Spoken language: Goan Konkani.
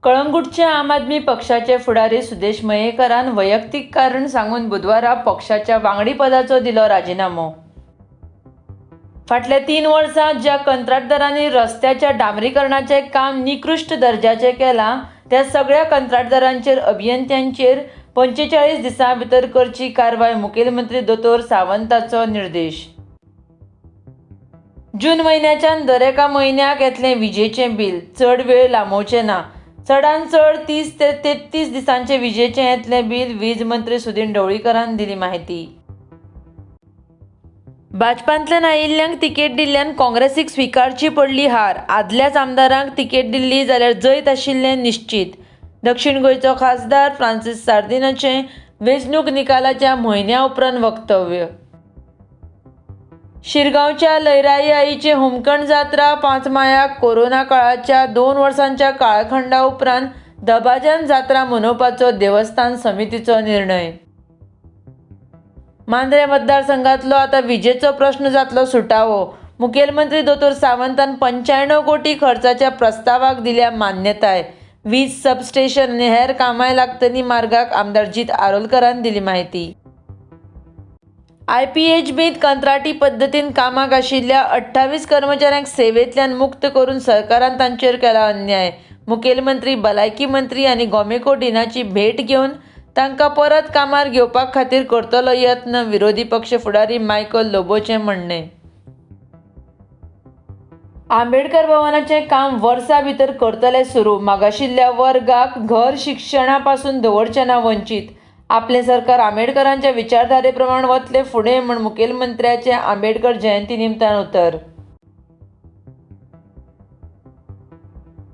कळंगूटचे आम आदमी पक्षाचे फुडारी सुदेश मयेकारान वैयक्तीक कारण सांगून बुधवारा पक्षाच्या वांगडीपदाचो दिलो राजिनामो. फाटल्या 3 वर्सां ज्या कंत्राटदारांनी रस्त्याच्या डांबरीकरणाचें काम निकृश्ट दर्जाचें केलां त्या सगळ्या कंत्राटदारांचेर अभियंत्यांचेर 45 दिसां भितर करची कारवाय मुखेलमंत्री दोतोर सावंताचो निर्देश. जून म्हयन्याच्यान दरेका म्हयन्याक येतलें विजेचें बील, चड वेळ लांबोवचें ना. चडांत चड 30 ते 33 दिसांचें विजेचें येतलें बील, वीज मंत्री सुदिन ढवळीकरान दिली माहिती. भाजपांतल्यान आयिल्ल्यांक तिकेट दिल्ल्यान काँग्रेसीक स्विकारची पडली हार, आदल्याच आमदारांक तिकेट दिल्ली जाल्यार जैत आशिल्लें निश्चीत. दक्षिण गोंयचो खासदार फ्रांसीस सार्दिनाचें वेंचणूक निकालाच्या म्हयन्या उपरांत वक्तव्य. शिरगांवच्या लयराई आईची होमखण जात्रा 5 मायाक कोरोना काळाच्या 2 वर्सांच्या काळखंडा उपरांत दबाज्यान जात्रा मनोवपाचो देवस्थान समितीचो निर्णय. मांद्रें मतदारसंघांतलो आतां विजेचो प्रश्न जातलो सुटावो, मुखेलमंत्री दोतोर सावंतान 95 कोटी खर्चाच्या प्रस्तावाक दिल्या मान्यताय. वीज सबस्टेशन आनी हेर कामाय लागतली मार्गाक आमदार जीत आरोलकरान दिली माहिती. आयपीएचबींत कंत्राटी पद्दतीन कामाक आशिल्ल्या 28 कर्मचाऱ्यांक सेवेंतल्यान मुक्त करून सरकारान तांचेर केला अन्याय. मुखेलमंत्री, भलायकी मंत्री आनी गोमेको डिनाची भेट घेवन तांकां परत कामार घेवपा खातीर करतलो यत्न, विरोधी पक्ष फुडारी मायकल लोबोचें म्हणणें. आंबेडकर भवनाचें काम वर्सा भितर करतले सुरू, मागाशिल्ल्या वर्गाक घर शिक्षणा पासून दवरचे ना वंचीत. आपलें सरकार आंबेडकरांच्या विचारधारे प्रमाण वतलें फुडें म्हूण मुखेलमंत्र्याचें आंबेडकर जयंती निमतान उतर.